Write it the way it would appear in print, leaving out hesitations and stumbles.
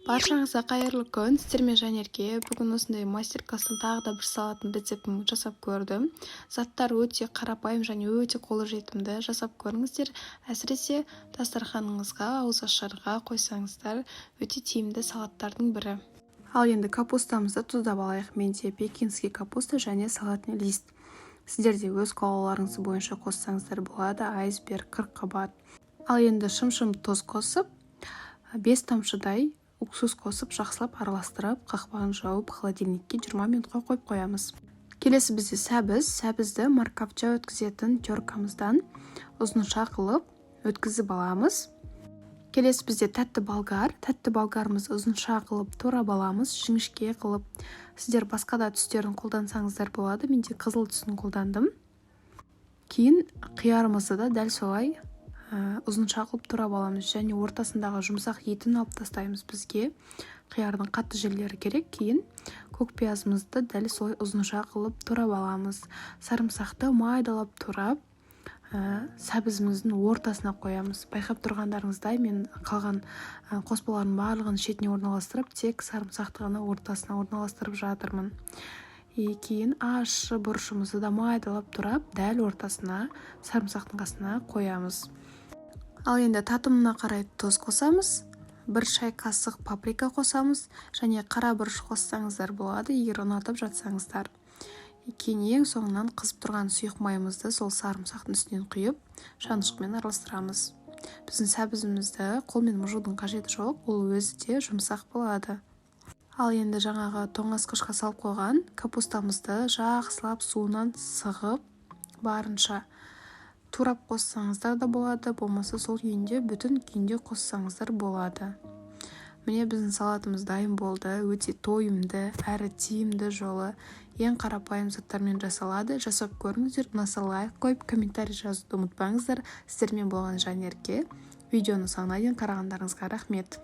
Баршаңызға қайырлы күн! Сіздермен Жанерке. Бүгін осындай мастер класстан тағы да бір салаттың рецептін жасап көрдім. Заттар өте қарапайым және өте қолжетімді. Жасап көріңіздер. Әсіресе дастарханыңызға, ауызашарға қойсаңыздар, өте тиімді салаттардың бірі. Ал енді капустамызды тұздап алайық. Менде пекинский капуста және салатный лист. Сіздер де өз қалауларыңыз бойынша қоссаңыздар болады: айсберг, қырыққабат. Ал енді шым-шым тұз қосып, 5 тамшыдай уксус қосып, жақсылап араластырып, қақпағын жауып, холодильникке 20 минутқа қойып қоямыз. Келесі бізде сәбіз. Сәбізді морковча өткізетін теркамыздан ұзынша қылып өткізіп аламыз. Келесі бізде тәтті болгар. Тәтті болгарымызды ұзынша қылып турап аламыз, жіңішке қылып. Сіздер басқа да түстерін қолдансаңыздар болады, менде қызыл түсін қолдандым. Кейін қиярымызды да дәл солай ұзынша қылып турап аламыз және ортасындағы жұмсақ етін алып тастаймыз. Бізге қиярдың қатты жерлері керек. Кейін көк пиязымызды дәл солай ұзынша қылып турап аламыз. Сарымсақты майдалап турап, сәбізіміздің ортасына қоямыз. Байқап тұрғандарыңыздай, мен қалған қоспалардың барлығын шетіне орналастырып, тек сарымсақты ғана ортасына орналастырып жатырмын. И кейін ащы бұрышымызды да майдалап турап, дәл ортасына, сарымсақтың қасына қоямыз. Ал енді татымына қарай тұз қосамыз, 1 шай қасық паприка қосамыз және қара бұрыш қоссаңыздар болады, егер ұнатып жатсаңыздар. Кейін ең соңынан қызып тұрған сұйық майымызды сол сарымсақтың үстінен құйып, шанышқымен араластырамыз. Біздің сәбізімізді қолмен мұжудың қажеті жоқ, ол өзі де жұмсақ болады. Ал енді жаңағы тоңазытқышқа салып қойған капустамызды жақсылап суынан сығып, барынша турап қоссаңыздар да болады, болмаса сол күйінде, бүтін күйінде қоссаңыздар болады. Міне, біздің салатымыз дайын болды. Өте тойымды әрі тиімді жолы, ең қарапайым заттармен жасалады. Жасап көріңіздер. Ұнаса, лайк қойып, комментарий жазуды ұмытпаңыздар. Сіздермен болған Жанерке. Видеоны соңына дейін қарағандарыңызға рахмет.